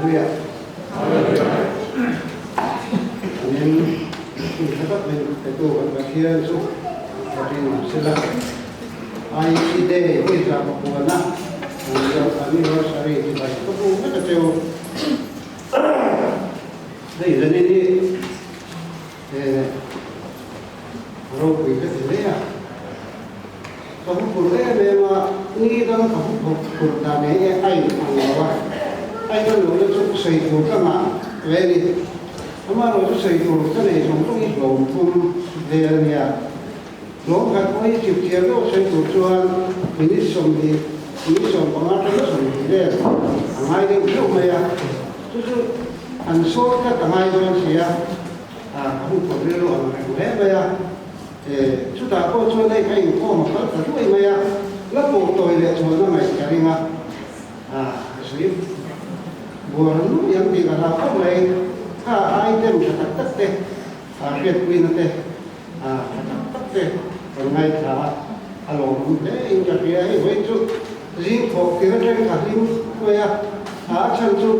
Hallelujah. Amen. In tha tak min petu kan Pathian chu fakin awm sela. IEC Day hawi zah pakuana anniversary chibai ka bu vek a cheu. Hei zanin hi ropui ka ti hle a. Ka hu phur em em a, ni dang ka hu phur dan eng nge a in ang lo a, a in ang lohna chu sawi tur ka ngah ve a ni. Amaherawhchu sawi tur ka nei zawng zawng hi hlawm thum vel a nia. Hlawm khat pawh hi chip thiam deuh sawi tur chuan minute 20, minute 15 atanga 20 vel a ngai deuh deuh mai a, chu chu an sawi tlat a ngai dawn si a, ka hu phur rilru ang reng hle mai a. Chutah pawh chuan hei ka inkhawm a kal ta duai mai a, la pawh tawi leh chuan a ngaih ka ring a, ka sawi buar nuih ang tih ka hlau khawp mai. Kha item tha tak tak te, hriatpuina te tha tak tak te kan ngaithla a, a lawmawm hle in ka hria. Hei vawiin chu zing thawh tir atang ka hlim thuai a, a chhan chu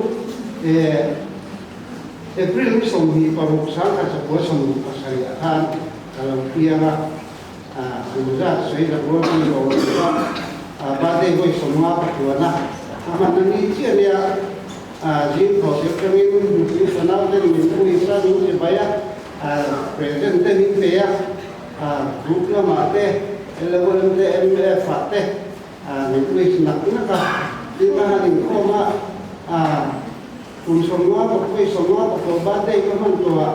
April ni 26 1977 ah khan ka lo piang a, kum zat sawi zak rual ka ni lo a, birthday vawi 50 ka tuan a, a hman a ni chiah nia, zing thaw tir tangin nupui fanau ten min ui sa min che bai a, present te min pe a, group lamah te LOM te MF ah te min ui nak nak a, tin ka han inkhawm a. Kum 50 vawi 50 pakua birthday ka hman tawh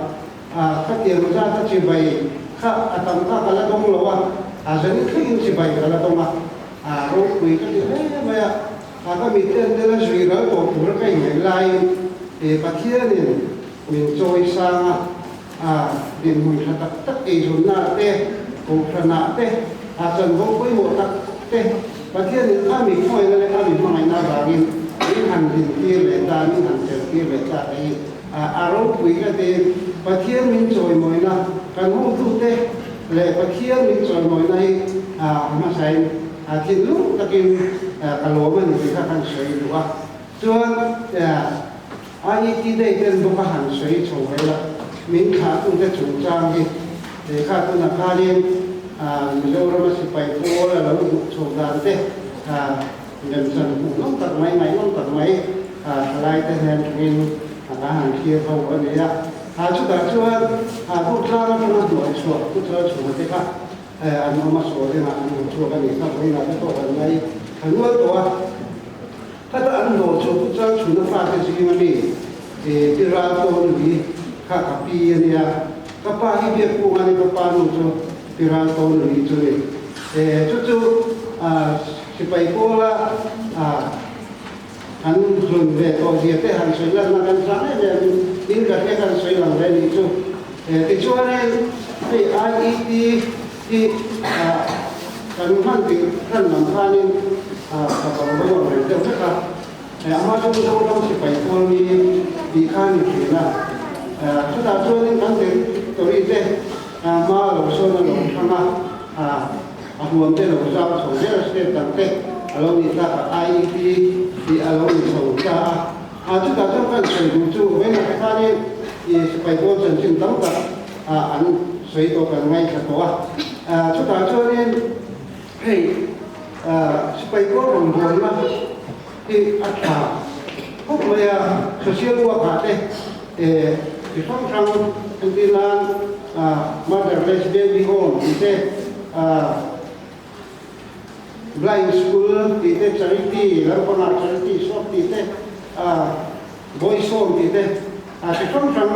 a, khatiang zat a chibai kha a tam kha ka la dawng lo a, a zanin thlengin chibai ka la dawng a, ropui ka ti hle mai a, ka miten te la zui ral tawh tur a ka inngei laiin Pathianin min chawi sang a, dinhmun tha tak tak eizawnnaah te, kohhranah te, a chanvo pawimawh tak te Pathianin a mi khawngaihna leh a mi hmangaihna avangin min han dintir leh ta, min han teltir leh ta te hi a ropui ka ti. Pathian min chawimawina, kan hotute leh Pathian min chawimawina hi a hmasain thinlung takin ka lawm a ni tih kha kan sawi duh a. Chuan IET Day ten bawk a han sawi chho vel a, min thlahtute chungchang hi lehkha tunah khanin Mizorama sipai pawl a lo duh chho dan te lemchan hmuh nawm tak mai, ngaihnawm tak mai thalaite hnen tangin kan han thlir ho a ni a. Chutah chuan Kutlang atanga hnuai chhuah Kutral chhunga te kha an awm a, sawi rengah an rawn chhuak a ni kha vawiinah te pawh kan ngai tha nual tawh a. Khata an hlawh chu Pu Chalchhuna fate zing a mi Pi Raltawn lui kha ka pi a nia. Ka pa hi Biakpung a ni, ka pa nu chu Pi Raltawn lui chu ni. Chu chu sipai pawla kan hlun ve tawh zia te han sawi lanna kan chang em em in ka hria kan sawi lang ve nih chu. Tichuanin hei IET hi kan hman tih hran lam khanin ka bang bo ang reng deuh vek a, ama chu Mizoram sipai pawl mi tih kha a ni thin a, chutah chuanin kan territory te hma a lo sawn a lo thlang a, a huam te lo zau chho zel a, state dang te a lo nih tlak a, IEP tih a lo ni chho ta a, chutah chuan kan sawi duh chu vawiinah te khanin sipai pawl chanchin tam tak an sawi tawh kan ngaithla tawh a, chutah chuanin hei sipai pawl rawngbawlna hi a tha khawp mai a, social work ah te chi hrang hrang entir nan motherless baby home tih te, blind school tih te, charity lampangah charity shop tih te, Boys home tih te chi hrang hrang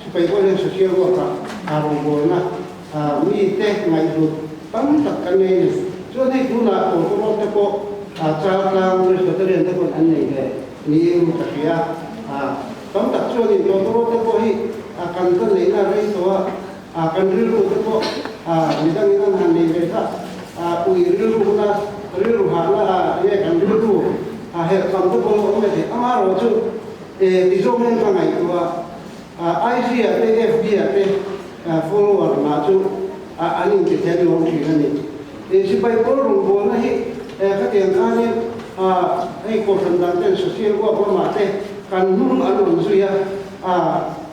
sipai pawh hian social work ah rawngbawlna mite ngaihhlut tam tak kan nei a ni. Chuan hei tunah Tawtawrawt te pawh Chaltlang Presbyterian te pawhin an nei ve niin ka hria a. Tam tak chuanin Tawtawrawt te pawh hi kan la neihna rei tawh a, kan rilru te pawh midangin an han nei ve kha ui rilru na rilru hahna nge kan rilru A herh tam te pawh awm ve thei. Amaherawh chu ti zawng hian ka ngaihtuah a, IG ah te FB ah te follower ngah chu an inti then lawm thin a ni. Sipai pawl rawngbawlna hi khatiang khanin hei Kohhran dang ten social work lamah te kan hnung an rawn zui a,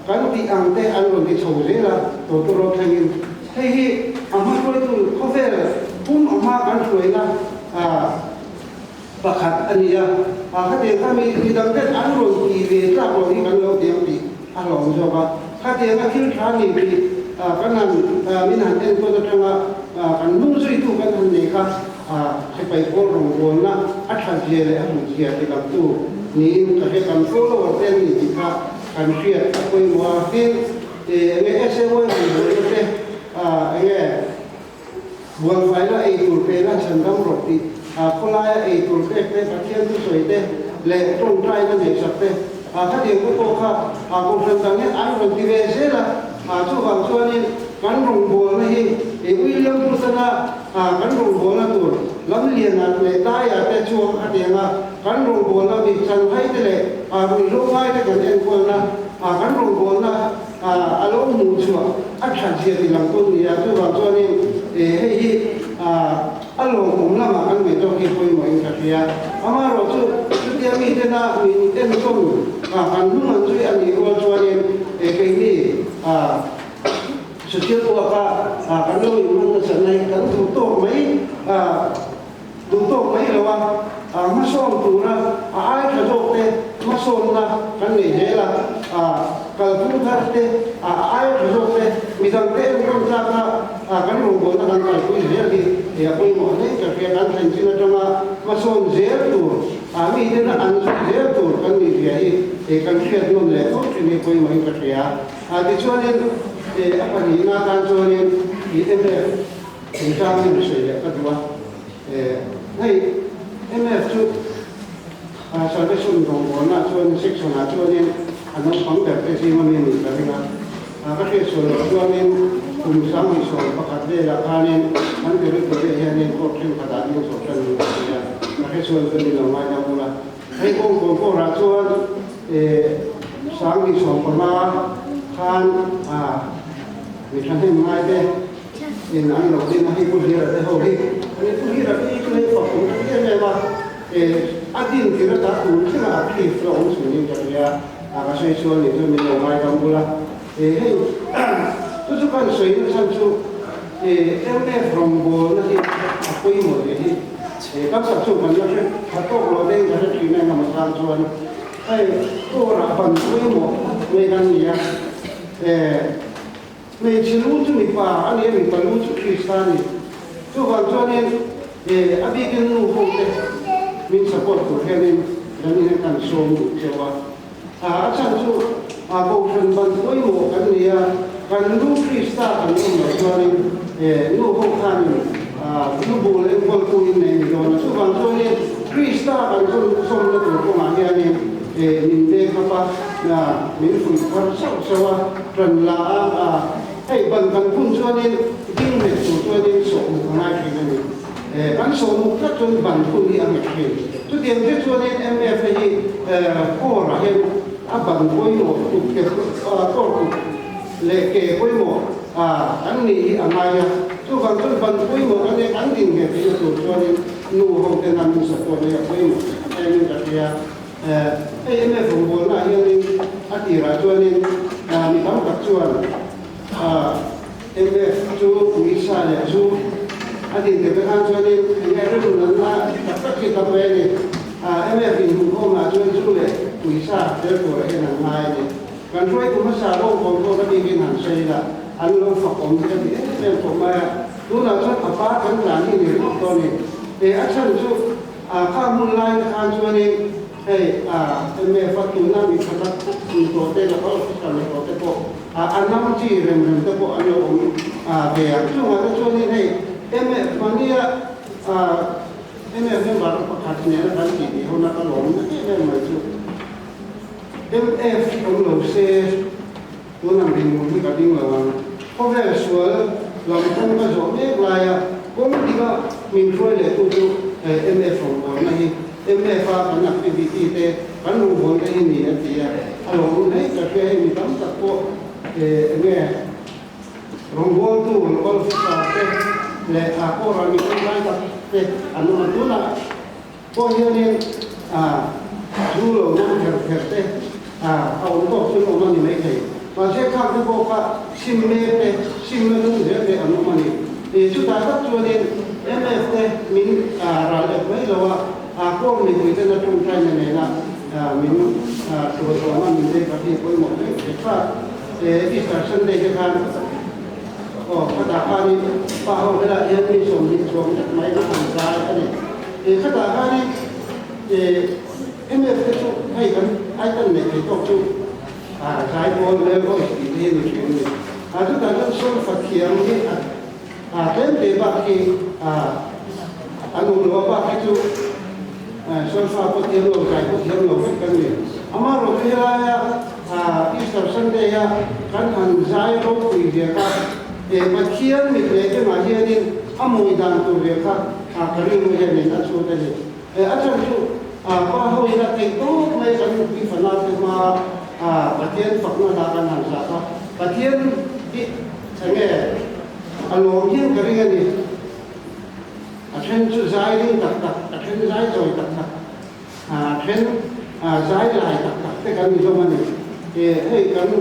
kan tih ang te an rawn ti chho zel a, tawtawrawt thlengin. Hei hi a hmahruaitu khawvel pum a hma kan hruaina pakhat a ni a, khatiang kha mi midang ten an rawn tih ve tlak lo hi kan lo ti ang tih a hlawm zawk a. Khatianga thil tha ni tih kan han min han enkawl atanga kan hnung zuitu kan han nei kha sipai pawl rawngbawlna a that zia leh a hlut zia ti langtu niin ka hria. Kan follower te an ni tih kha kan hriat a pawimawh a. Tin, enge SAY rawngbawlna te enge Bualfaina ei tur pena chhan dam rawh tih khawlaia ei tur pek te, Pathian thusawi te leh tawngtaina neihsak te khatiang te pawh kha Kohhran dang hian an rawn ti ve zel a. Chuvang chuanin kan rawngbawlna hi William Booth-ana kan rawngbawlna tur Lamliana leh Daia te chuang khatianga kan rawngbawlna mi chanhai te leh ruihhlo ngai te kan enkawlna kan rawngbawlna A lo hmuh chhuah a that zia ti lang pawn nia, chuvang chuanin hei hi a lawmawm lamah kan ngaih tawk hi pawimawhin ka hria. Amaherawh chu chutia mitena min enkawl kan hnung an zui a nih rual chuanin keini social work-a kan lo inhman nasatna hi kan duh tawk mai. Duh tawk mai lo a, hmasawn tura a ai tha zawk te hmasawnna kan nei zel a, kalphung thar te a ai tha zawk te midang te enkawl tlaka kan rawngbawlna kan kalpui zel hi hei a pawimawh hle ka hria. Kan thlen chin atanga hmasawn zel tur, mitena an zui zel tur kan nih zia hi hei kan hriat nawn leh fo thin hi pawimawhin ka hria. Tichuanin a pahnihna atan chuanin MF Engtang in sawi leh ka duh a, hei MF chu Salvation rawngbawlna chuan section ah chuanin a naupang ber te zing ami anih ka ring a, ka hriat sual loh chuanin kum 2011 velah khanin an territory ah hianin court thenkhat ah ding chho tan ni ka ti a, ka hre sual chu ni lo ngaidam ula. Hei kawngkawn kawrah chuan 2015 khan mi thahnem ngai te In an lo din a, hei Pu Hlira te ho hi a ni. Pu Hlira te hi chu hei fak awm tak em em a, a din tir ata tun thlengah a cliff la awm chhungin ka hria a, ka sawi chuan nih chuan min lo ngaidam bul a. Hei chu chu kan sawi na chhan chu MF rawngbawlna hi a pawimawh zia hi kan sak chu kan la hre tha tawk lo te in ka hre thin a, engemaw chang chuan hei kawrah ban pawimawh mai kan ni a. Hmeichhe lu chu mipa a ni a, mipa lu chu Krista a ni. Chuvang chuanin a bikin nu ho te min support tur hianin kan in kan sawm duh cheu a. A chhan chu Kohhran ban pawimawh kan ni a, kan lu Krista kan awm loh chuanin nu ho khanin lu bul enkawltu in nei ni dawn a. Chuvang chuanin Krista kan zawmna tur kawngah hianin min bek hap a, min fuih thar sauh sauh a. Ṭan la a, hei ban kan phun chuanin ding nghet tur chuanin sawhmuk a ngai thin a ni. Kan sawhmuk tlat chuan ban phun hi a nghet thin. Chutiang te chuanin MF te hi kawrah hian a ban pawimawh tuk ke kawr tuk leh ke pawimawh kan nih hi a ngai a. Chuvang chuan ban pawimawh kan nia kan ding nghet theihna tur chuanin nu ho ten an in support na hi a pawimawh em in ka hria. Hei MF rawngbawlna ah hianin a tirah chuanin mi tam tak chuan MF chu uisa leh zu a din tir te khan chuanin enge rilru natna tak tak hi tam ve a ni. MF inhmuhkhawmah ah chuan zu leh uisa tel turah hian an ngai a ni. Kan hruaitu hmasa rawngbawltu pawh ka bikin han sawi ila an lo fakawm hi ka ti em em khawp mai a. Tunah chuan a pa kan tlan hi ni ringawt tawh a ni. A chhan chu A kha hmun lai te khan chuanin hei a MF a tuna mi tha tak tak ni tawh te local officer ni tawh te pawh a a nam chi rem rem te pawh an lo awm ve ang. Chungah te chuanin hei MF mahnia a MF member pakhat nena kan tih tih hona ka lawm na em em mai chu MF awm lo se tun ang dinhmun hi ka ding lo ang. Khawvel sual lam kawng ka zawh mek laia kawng tika min hruai leh tu chu MF rawngbawlna hi MF a kan activity te kan rawngbawlna te hi ni a ti a, a lawmawm hle ka hria hei mi tam tak pawh enge rawngbawltu local officer te leh a kawra mi tangkai tak te an awm a, tunah pawh hianin. Zu lo nam kher kher te a awm tawk chu an awm a ni maithei. Mahse khang te pawh kha sim mek te, simna hnung zel te an awm a ni. Chutah tak chuanin MF te min ral ep mai lo a, kawng mipui tena tawngtaina nena min tuahtawm a min vei kha hi pawimawh hle hle kha. Easter Sunday te khan aw khatah khanin pa ho helaiah hian mi 20 chuang zet mai an han zai a ni. Khatah khanin MF te chu hei kan item neih thei tawk chu zai pawl male voice tih te hi a ni thin a ni. Chutah chuan solfa thiam hi a tlem te bak hi an awm lo a, bak hi chu solfa pawh thiam lo, zai pawh thiam lo vek kan ni. Amaherawhchu chu helaia Easter Sunday a kan han zai ropui ve kha Pathian mit leh bengah hianin a mawi dan tur ve kha ka rilru hianin a chhut a ni. A chhan chu pa ho ina theih tawp mai kan nupui fana te hma Pathian fakna hla kan han zah a, Pathian hi enge a lawm hian ka ring a ni. A then chu zai ring tak tak, a then zai zawi tak tak, a then zai lai tak tak te kan ni hlawm a ni. Hei kan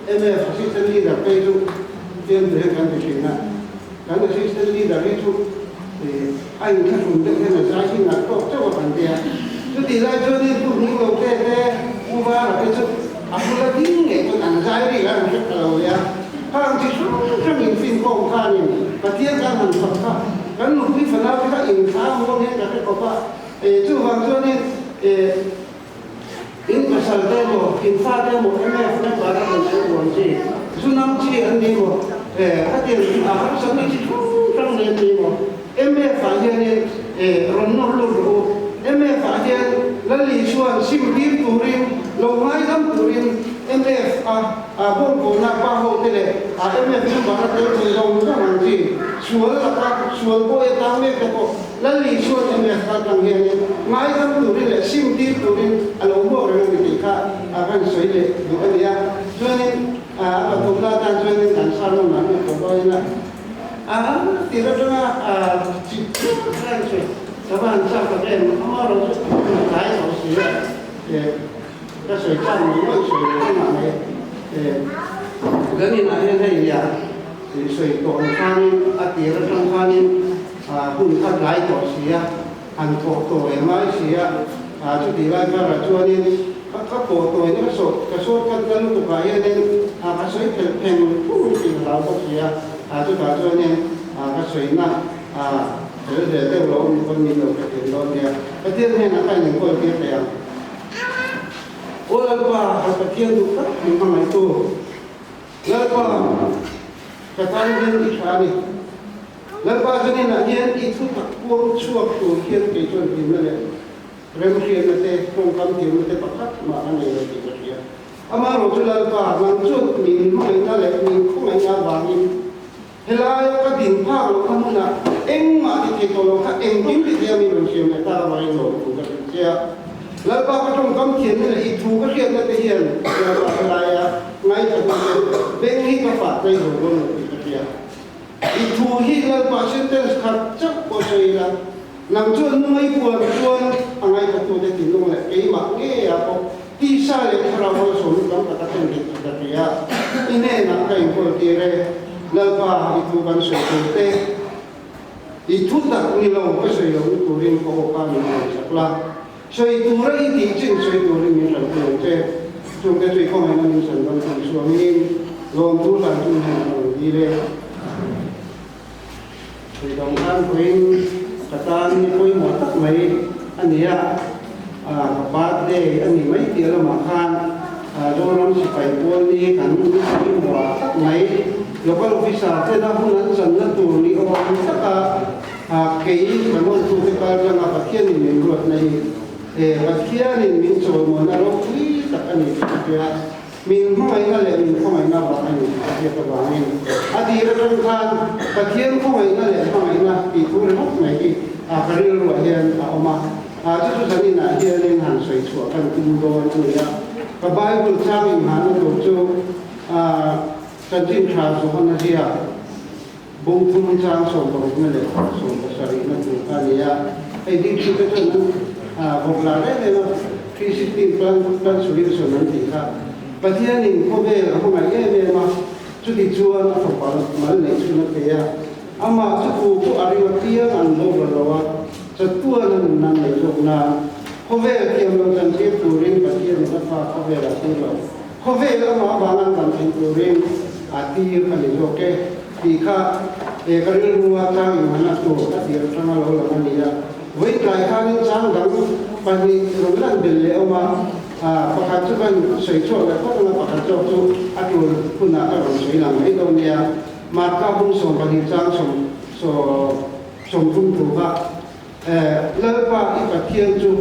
MF Assistant Leader phei chu fiamtu hian kan ti thin a, kan Assistant Leader hi chu a inthlahrun deuh hian a zai hi nalh tawk chauh a kan ti a. Chutih lai chuanin pu hming lo te te, pu Vara te chu a bula ding ngei pawn an zai ri a rawn hre ta lo leh a. Khang chi hrang hrang infinkhawm khanin Pathian kan han fak kha kan nupui fanau te kha inthla muang hian ka hre khawp a. Chuvang chuanin In pasal te emaw, in fa te emaw MF member a rawn sawi ruang chi, zu nam chi an ni emaw, khatiang a harsatna chi hrang hrang nei an ni emaw, MF ah hianin rawn nawr lut rawh u. MF ah hian Lali chuan sim tir turin, lo ngaidam turin MF a bawngkawna pa ho te leh a MF member a tel thei zawng zawng ang chi, sual laka sual bawi a tang mek te pawh Lali chuan MF kal tang hianin ngaidam turin leh sim tir turin a lo hmuak reng a ni tih kha a kan sawi leh duh a ni a. Chuanin a pathumna atan chuanin kan sermon ah hian ka vawiin a a tir atanga a chip chiah khan sawi ka va han chak tak em, amaherawh chu a tlai tawh si a, ka sawi chak ngawih ngawih sawi lo engah mai kan inah hian hei nia sawi tawh ang khanin a tir atang khanin Hun kha tlai tawh si a, han thawh tawi a ngai si a, chutih lai karah chuanin ka ka pawh tawi na ka sawt ka sawt khat na lutukah hianin ka sawi phelh pheng phung tih ka hlau bawk si a, chutah chuanin ka sawina fel hle deuh lo awm pawn min lo hrethiam dawn nia. Pathian hnenah kha in enkawl tir thei ang. Aw Lalpa, kan Pathian duh tak min hmangaihtu Lalpa, ka tan hian i tha a ni. Lalpa zaninah hian i thu tak puang chhuak tur hian kei chuan hlimna leh remhriatna te, tawngkam thiamna te pakhat mah a nei lo tih ka hria. Amaherawhchu Lalpa, nang chuan min hmangaihna leh min khawngaihna avangin helaia ka din phak loh kha hmunah engmah ti thei tawh lo kha engkim ti thei a min rawn siam leh tak avangin lawm thu ka hrilh che a. Lalpa ka tawngkam thiamna leh i thu ka hriatna te hian Lalpa helaia ngaithla tu te beng hi ka fah tlei zo dawn lo tih ka hria. I thu hi Lalpa sentence khat chauh pawh sawi ila, nang chuan nungai puan chuan a ngaihtuahtute thinlung leh keimah ngeia pawh tisa leh thlarau malsawmna tam tak a thlen theih tih ka hria. I hnenah ka inkawl tir e, Lalpa, i thu kan sawi tur te, i thu tak ni lo ka sawi lohna turin ka awka min rawn chak la, sawi tura i tih chin sawi turin min hran pui ang che. Chungte chu i khawngaihna min sawn dawn tih suangin lawmthu hlan chu hian a rawn dil e. Thuidang khan vawiin ka tan ni pawimawh tak mai a ni a, ka birthday a ni mai tih lamah khan Zoram sipai pawl ni kan pawimawh tak mai local officer tena hun an channa tur ni awm taka kei ka nawntute kal tanga Pathianin min ruatna hi He Pathianin min chawimawina ropui tak a ni tih ka hria. Min hmangaihna leh min khawngaihna vang a ni tih ka hriat avangin a tir atang khan Pathian khawngaihna leh hmangaihna tih thu ringawt mai hi ka rilruah hian a awm a. Chu chu zaninah hianin han sawi chhuah kan tum dawn a ni a. Ka Bible chang inngahna tur chu Chanchin Tha Johana ziak Bung thum chang 60 na leh 70 na tur kha a ni a, hei ding chu te chuan an vawk lar em em a, 316 plan plan solution an tih kha. Pathianin khawvel a hmangaih em em a, chuti chuan a fapa mal neih chhun a pe a, amah chu thu pawh a ring apiang an boral lo a, chatuan a nunna an neih zawk nan khawvel thiam lo chantir turin Pathianin a fa khawvel a tir lo. Khawvel amah avanga an kan theih turin a tir a ni zawk e tih kha he ka rilrua chang inhmanna tur a tir atanga lo lang a ni a. Vawi tlai khanin chang dang pahnih rawn lan belh leh awm a, pakhat chu kan sawi chhuak leh phawt ang a, pakhat zawk chu a tul hunah ka rawn sawi lang mai dawn nia. Marka bung 12 chang 30 thu kha. Lalpa i Pathian chu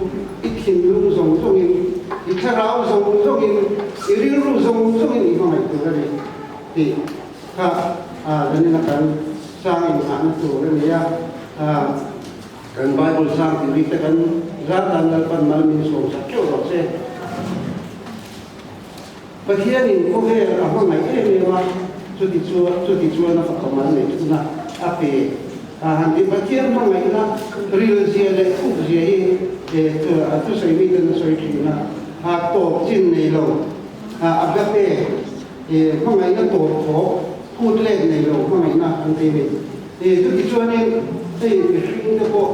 i thinlung zawng zawngin, i thlarau zawng zawngin, i rilru zawng zawngin i hmangaih tur a ni tih kha zanina kan sang inngahna tur a ni a. Kan Bible sang tih bik te kan zat dan Lalpan mal min sawmsak teuh rawh se. Pathianin khawvel a hmangaih em em a, chuti chu chuti chuan a fapa mal nei thuna a pe a han ti. Pathian hmangaihna ril zia leh thuk zia hi a thusawi miten a sawi thin a, a tawp chin nei lo, agape, hmangaihna tawp thawk, phut let nei lo hmangaihna an ti a ni. Chuti chuanin hei mihringte pawh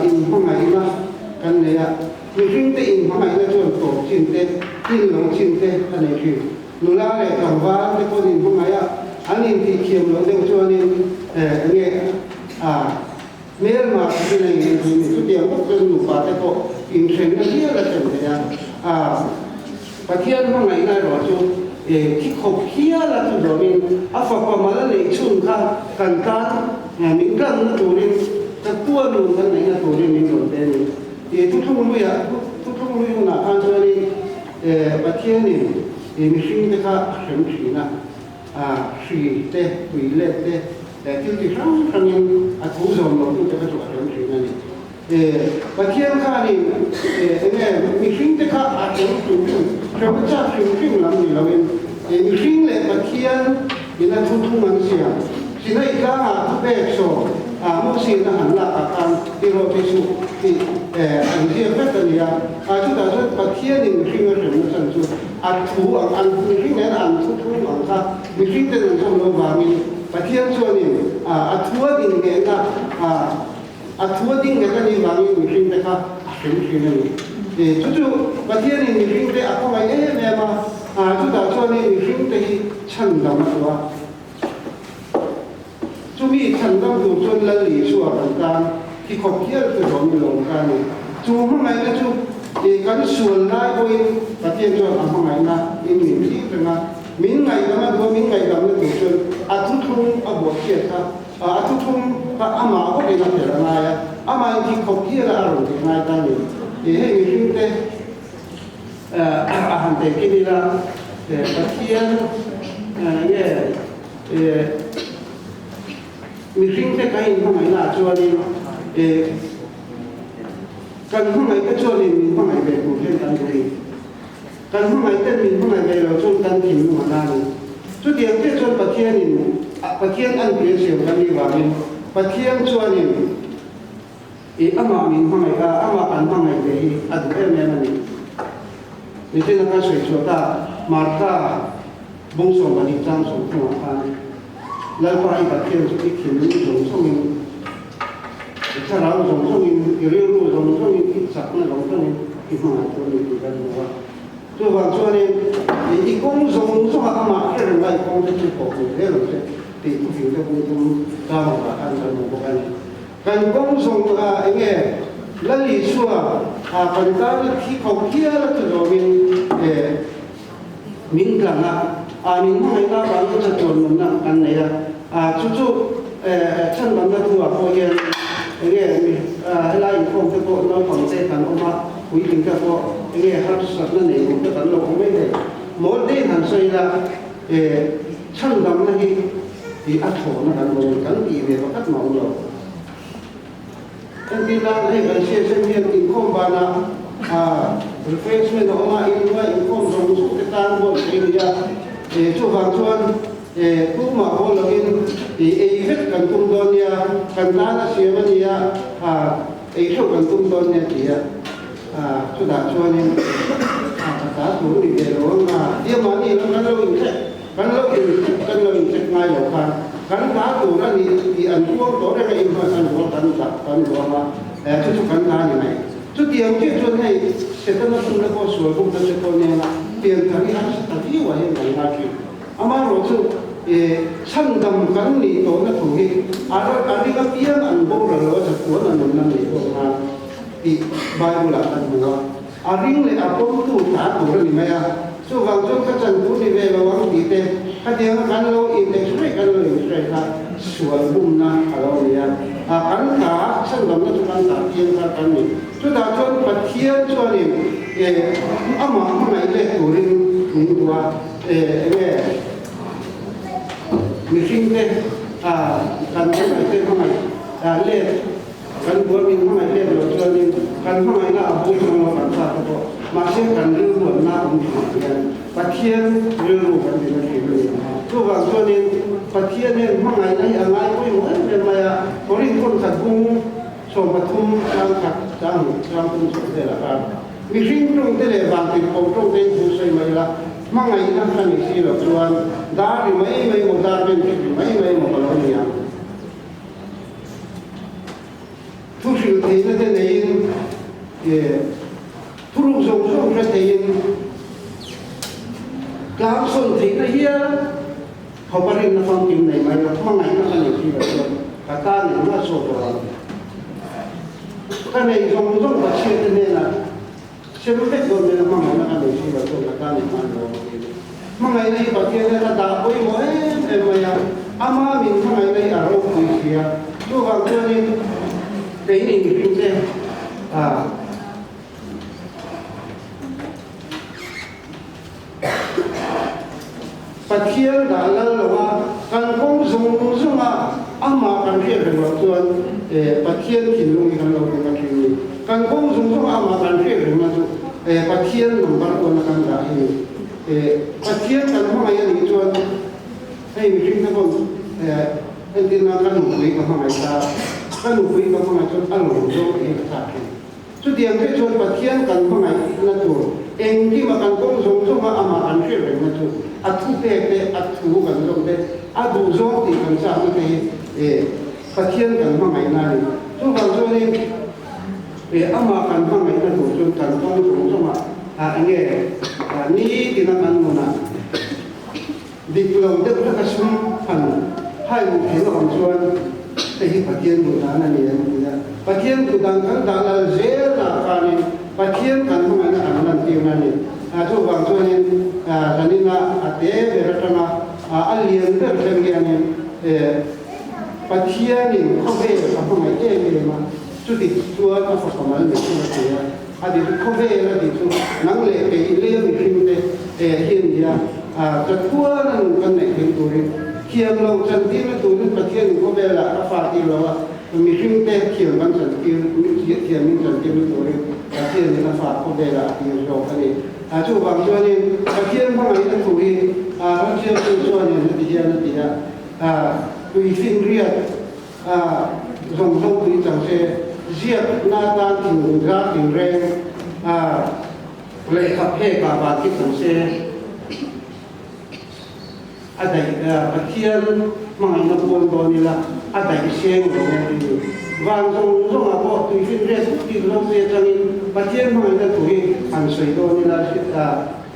inhmangaihna kan nei a, mihringte inhmangaihna chuan tawp chin te, chin lo chin te a nei thin. Nula leh tlangval te pawn inhmangaih a, an intihthiam loh deuh chuanin eng nge a hmelma takin a inen thin ni. Chutiang bawk chuan nupa te pawh inthenna hial a thlen thei a, Pathian hmangaihna erawh chu thi khawp hial a chu zawmin a fapa mal a neih chhun kha kan tan min tlanna turin ka tua nun kan neihna turin min rawn pe a ni. Tih thuthlung luiah thuthlung lui hunah khan chuanin Pathianin mihringte kha a hrem thin a, hri te, tui let te, thil ti hrang hrangin a thu zawm lo tute kha chu a hrem thin a ni. Pathian khanin enge mihringte kha a hrem hrim hrim, hremna chak hrim hrim lam ni loin mihring leh Pathian in a thuthung an siam. Sinai tlangah thupek sawm Mosi'n a han lakah khan ti rawh ti suh tih an ziak vek a ni a. Chutah chuan Pathianin mihring a hremna chan chu a thu ang an mihring nen an thuthung ang kha mihringten an zawm lo vangin Pathian chuanin a thu a din nghehna A thu a ding nghet a nih vangin mihringte kha a hrim thin a ni. Chu chu Pathianin mihringte a khawngaih em em a, chutah chuanin mihringte hi chhandam a duh a. Chumi chhandam tur chuan Lal Isua kan tan thi khawp hial chu zawmin lo ka a ni. Chu hmangaihna chu kan sual lai pawhin Pathian chuan a hmangaihna in min thlir reng a, min ngaihdam a duh a, min ngaihdamna tur chuan a thuthlung a buatchhiat kha A thuthum kha amah bawkin a phelh a ngai a, amah in thik khawp hial a a rawn tih ngai ta a ni. Ih hei mihringte a han teh kin ila, Pathian nge mihringte kan inhmangaihna ah chuanin kan hmangaihte chuanin min hmangaih ve tur hian kan duh a ni. Kan hmangaihten min hmangaih ve lo chuan kan thinlung a na a ni. Chutiang chiah chuan Pathianin Pathian an tui a siam kan nih vangin Pathian chuanin i amah min hmangaih a, amah kan hmangaih ve hi a duh em em a ni. Nitin a kan sawi chhuah ta Martha bung 12 chang 30 ah khan Lalpa i Pathian chu i thinlung zawng zawngin, i thlarau zawng zawngin, i rilru zawng zawngin, i chakna zawng zawngin i hmangaih tur a ni tih kan hmu a. Chuvang chuanin i kawng zawng zawngah amah hre reng a, i kawng te chu pawh hmuh hle lo che tih thufing te pawh tum tlangah khan kan hmu bawk a ni. Kan kawng zawng ah eng nge Lal Isua kan tana thi khawp hial a chu zawmin min tlang a, a min hmangaihna avangin chatuan nunna kan nei a, a chu chu chhandamna thu ah pawh hian eng nge helai inkhawm te pawh naupang te kan awm a, puitling te pawh eng nge harsatna nei awm te kan lo awm mai thei. Mawl deuhin han sawi ila chhandamna hi a thlawhna kan awm kan tih ve pakhat mah awm lo. Entir nan hei kan hriat sem hian inkhawm banah refreshment a awm a, inhnuai inkhawm zawng zawng te tan buat theih a ni a, chuvang chuan tumah haw lovin ei vek kan tum dawn nia, kan tan a siam a nia, ei theuh kan tum dawn nia ti a. Chutah chuanin a ka ta tur ni ve lo ang a, tia mahni lam kan lo incheck, kan lo incheck, kan lo incheck ngai lo khan kan ta tur a ni tih an puang tawh reng a, inhman an rual kan dah kan ruang a, chu chu kan ta ni mai. Chutiang chiah chuan hei Setana chhungte pawh sual bawk na che pawh nena pianthar hi harsa ta viau ah hian kan ngai thin. Amaherawh chu chhandam kan nih tawhna thu hi a a ring apiang an boral lo a chatuan a nunna nei zawk nan tih Bible ah kan hmu a. A ring leh a pawmtu ta tur a ni mai a, chuvang chuan ka chan tur ni ve lo ang tih te khatianga kan lo in x-ray kan lo in x-ray kha sual bumna a lo ni a. Kan ta chhandamna chu kan ta piang kha kan ni. Chutah chuan Pathian chuanin amah hmangaih leh turin min duh a. Enge mihringte kan hmangaihte hmangaih let kan bual min hmangaih let loh chuanin kan hmangaihna a bung thang lo kan fate pawh mahse kan rilruanna awm thinah hian Pathian rilru kan ti na thin a ni. Chuvang chuanin Pathian hian hmangaihna hi a ngai pawimawh em em mai a, Korinth khawn khat bung 13 chang khat chang hnih chang thum chhawk velah khan Mihring tawngte leh vantirhkoh tawngte in thu sawi mai ila, hmangaihna ka ni si lo chuan dar ri mai mai maw, dar ben ri mai mai maw ka lo ni ang. Thu hrilh theihna te neiin, thuruk zawng zawng hre theiin, tlang sawn theihna hial khawpa rinna famkim nei mai la, hmangaihna ka ni si lo chuan ka tan engmah sawi tawh lo. Ka nei zawng zawng Pathiante hnenah sem vek dawn mai a, hmangaihna ka nei si lo chuan ka tan engmah ni lo a ti. Hmangaihna hi Pathian hian a dah pawimawh em em mai a, ama min hmangaihna hi a ropui si a, chuvang chuanin keini mihringte ah Pathian dah lal lo a, kan kawng zawng zawng a, amah kan hriat reng loh chuan Pathian thinlung hi kan lo hmu ta thin ni. Kan kawng zawng zawng a, amah kan hriat reng na chu Pathian number one a kan dah hi ni. Pathian kan hmangaih a nih chuan hei mihring te pawn entir nan ka nupui ka hmangaih ta, ka nupui ka hmangaih chuan a lawm zawng hi ka chak thin. Chutiang te chuan Pathian kan hmangaihna tur engkima kan kawng zawng zawnga amah kan hriat rengna chu a thupek te, a thu kan zawm te, a duhzawng tih kan chakna te hi Pathian kan hmangaihna a ni. Chuvang chuanin amah kan hmangaihna tur chuan kan kawng zawng zawnga enge nitina kan nunah Dik lo deuh hlek a sum han hai luh theih a awm chuan hei hi Pathian duh dan a ni em ti a, Pathian duh dan kan dah lal zel lah khanin Pathian kan hmangaihna kan lantirna a ni. Chuvang chuanin zanina a te ber atanga a lian ber thleng hianin Pathianin khawvel a hmangaih em em a, chuti chuan a fapa mal mai chu a ti a, a ti chu khawvel a ti chu nang leh kei i lei a mihringte hi a ni a. A chathuan a nun kan neih theih turin thiam lo chantirna turin Pathianin khawvelah a fa tir lo a, mihringte thiam kan chantir, thiam min chantirna turin Pathianin a fa khawvelah a tir zawk a ni. Chuvang chuanin Pathian hmangaihna thu hi Ramsiamtu chuanin heti hian a ti a, Tuifinriat zawng zawng tui chang se, ziakna atan thinlung zar tinreng Lehkha phekah van khi chang se a daih Pathian hmangaihna puan dawn ila a daih seng lo ang tih ni. Van zawng zawngah pawh tuifinriat tih lo te atangin Pathian hmangaihna thu hi han sawi dawn ila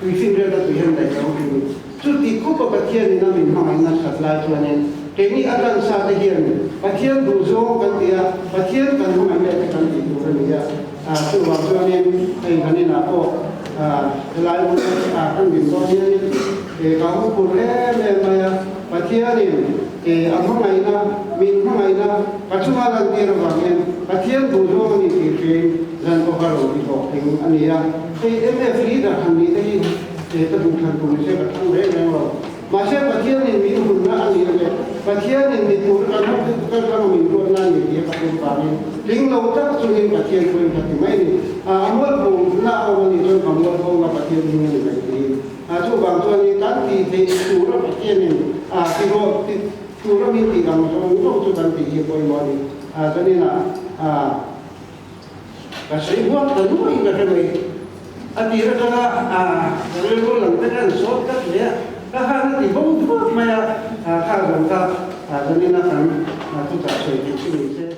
tuifinriat a tui hian daih lo tih ni. Chuti khupa Pathianin a min hmangaihna that lai chuanin keini a tansa te hian Pathian duhzawng kan ti a, Pathian kan hmangaih leh te kan tih tur a ni a. Chuvang chuanin hei kan inah pawh helai hmun kan din dawn hianin ka huphur em em mai a, Pathianin a hmangaihna, min hmangaihna ka chunga lantir avang hian Pathian duhzawng a ni tih hriain zan pawh ka rawn ti hlawh thing a ni a. Hei MF leader han nih te hi ka duh thlan tur ni se ka thlang reng reng lo. Mahse Pathianin min hunna a nih leh Pathianin mi tur kan hmu chu kan ram min ruatna a ni tih a ka pum vangin tling lo tak chungin Pathian pawhin ka ti mai a ni. A mualpho na a awm a nih chuan ka mualpho nga Pathian hming a ni mai tiin. Chuvang chuanin kan tih theih tura Pathianin a ti rawh ti tura min tih ang zawng zawng chu kan tih hi a pawimawh a ni. Chuanin a. Ka sawi huak ta nuaiin ka hre mai. A tir atanga ka rilru lang te khan sawt tlat hle a, ka han a ti bo duak mai a, kha zawng kha zanina kan thuchah sawi theih chu ni se.